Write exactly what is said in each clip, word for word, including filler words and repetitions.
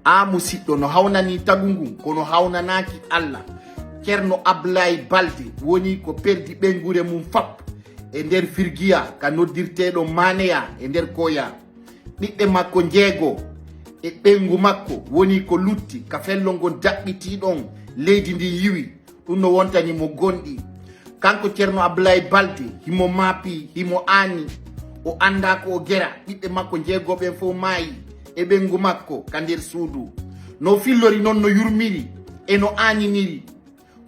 A musiɗɗo, no hawnani tagu ngun, kono hawnanaaki Alla. Ceerno Ablaay Balde woni ko perdi ɓeynguure mum fap e nder Firgiya, ka noddirteeɗo Maaneya e nder Koya. Ɓiɓɓe makko njeego e ɓeyngu makko woni ko lutti ka fello ngon daɓɓitii ɗon leydi ndin yiwi. Ɗum no wontani mo gonɗi. Kanko Ceerno Ablaay Balde, himo maapi, himo aani, o anndaa ko o gera. Ɓiɓɓe makko njeego ɓen fow maayi e ɓeyngu makko ka nder suudu. No fillori non, no yurmiri e no aaniniri.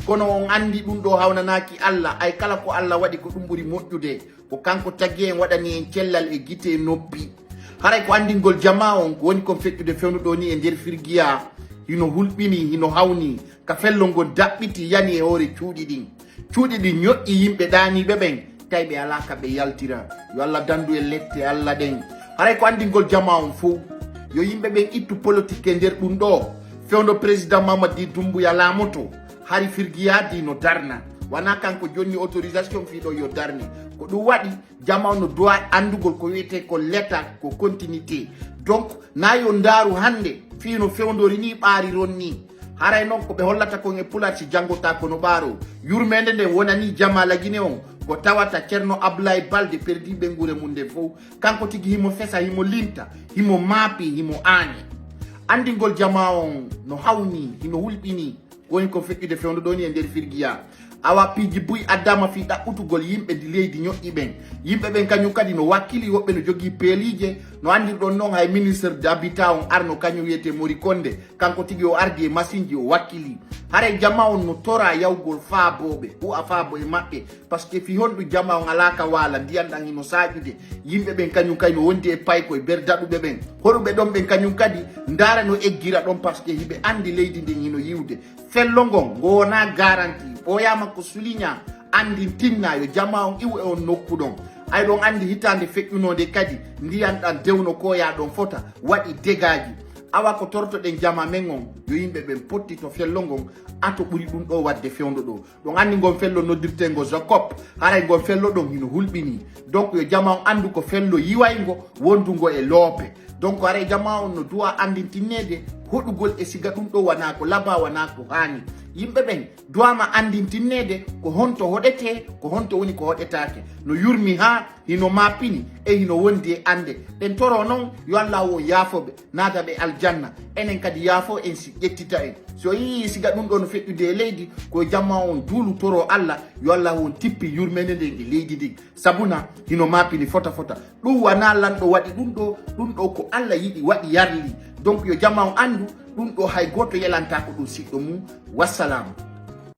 Kono on anndi ɗum ɗoo hawnanaaki Alla, ay kala ko Alla waɗi ko ɗum ɓuri moƴƴude. Ko kanko tagi en, waɗani en cellal e gite e noppi. Haray ko anndingol jamaa on ko woni kon feƴƴude fewndo ɗoo ni e nder Firgiya, hino hulɓini, hino hawni, ka fello ngon daɓɓiti, yani e hoore cuuɗi ɗin. Cuuɗi ɗin ñoƴƴi yimɓe ɗaaniiɓe ɓen, tawi ɓe alaa ka ɓe yaltira. Yo Alla dandu e lette Alla ɗen. Haray ko anndingol jamaa on fow, yo yimɓe ɓen ittu politique e nder ɗum ɗoo. Fewndo président Mamadi Doumbouya laamoto, hari Firgiya di no darna. Wanaa kanko jonni autorisation fii ɗoo yo darne. Ko ɗum waɗi, jamaa on no duwa anndugol ko wiyetee ko l'état, ko continuité. Donc, na yo ndaaru hannde fii no fewndori ni, ɓaariron ni. Haray non ko ɓe hollata kon e Pulaar, si janngotaako no ɓaaroo. Yurmeende nden wonani jamaa Lagine on, ko tawata Ceerno Ablaay Balde perdi ɓeynguure mum nden fow. Kanko tigi himo fesa, himo linta, himo maapi, himo aani. Anndingol jamaa on no hawni, hino hulɓini. Ko woni kon feƴƴude fewndo ɗoo ni e nder Firgiya. Awa piiji buy addaama fii ɗaɓɓutugol yimɓe ndi leydi ñoƴƴi ɓen. Yimɓe ɓen kañum kadi no wakkili, woɓɓe no jogii peeliije. No anndirɗon non, hay ministre d'habitat on arno, kañum wiyetee Mori Konde. Kanko tigi o ardi e masinji, o wakkili. Haray jamaa on no tora yawgol faabooɓe, hu'a faabo e maɓɓe. Parce que fii honɗum jamaa on alaa ka waala, ndiyan ɗan hino saaƴude. Yimɓe ɓen kañum kay no wondi e paykoy, ber daɗuɓe ɓen. Hoɗuɓe ɗon ɓen kañum kadi ndaara no eggira ɗon, parce que hiɓe anndi leydi ndin hino yiwde. Fello ngon, ngo wonaa garanti. Ɓooyaama ko souligna, anndin tinna yo jamaa on iwu e on nokku ɗon. Ay ɗon anndi hitaande feƴƴunoonde kadi, ndiyan ɗan dewno Koya ɗon fota, waɗi dégâtji. Awa ko torotoɗen jamaa men on, yo yimɓe ɓen pottito fello ngon, ato ɓuri ɗum ɗoo waɗde fewndo ɗoo. Ɗon anndi ngon fello noddirteengo Jacob, haray ngon fello ɗon hino hulɓini. Donc yo jamaa on anndu ko fello yiwayngo, wondungo e loope. Donc haray jamaa on no duwa anndintinneede hoɗugol e siga ɗum ɗoo wanaa ko labaa, wanaa ko haani. Yimɓe ɓen duwaama anndintinneede ko honto hoɗetee, ko honto woni ko hoɗetaake. No yurmi haa hino maapini e hino wondi e annde. Ɗen toroo non yo Alla won yaafooɓe, naada ɓe aljanna. Enen kadi yaafoo en si ƴettita en. Si o yi'ii siga ɗum ɗoo no feƴƴude e leydi, ko jamaa on duulu toroo Alla, yo Alla won tippi yurmeende nden e leydi ndin. Sabuna hino maapini fota fota. Ɗum wanaa lanɗo waɗi ɗum ɗoo, ɗum ɗoo ko Alla yiɗi waɗi yarli. Donc yo jamaa on anndu, ɗum ɗoo hay gooto yelantaako ɗum siɗɗo mum. Wassalaamu.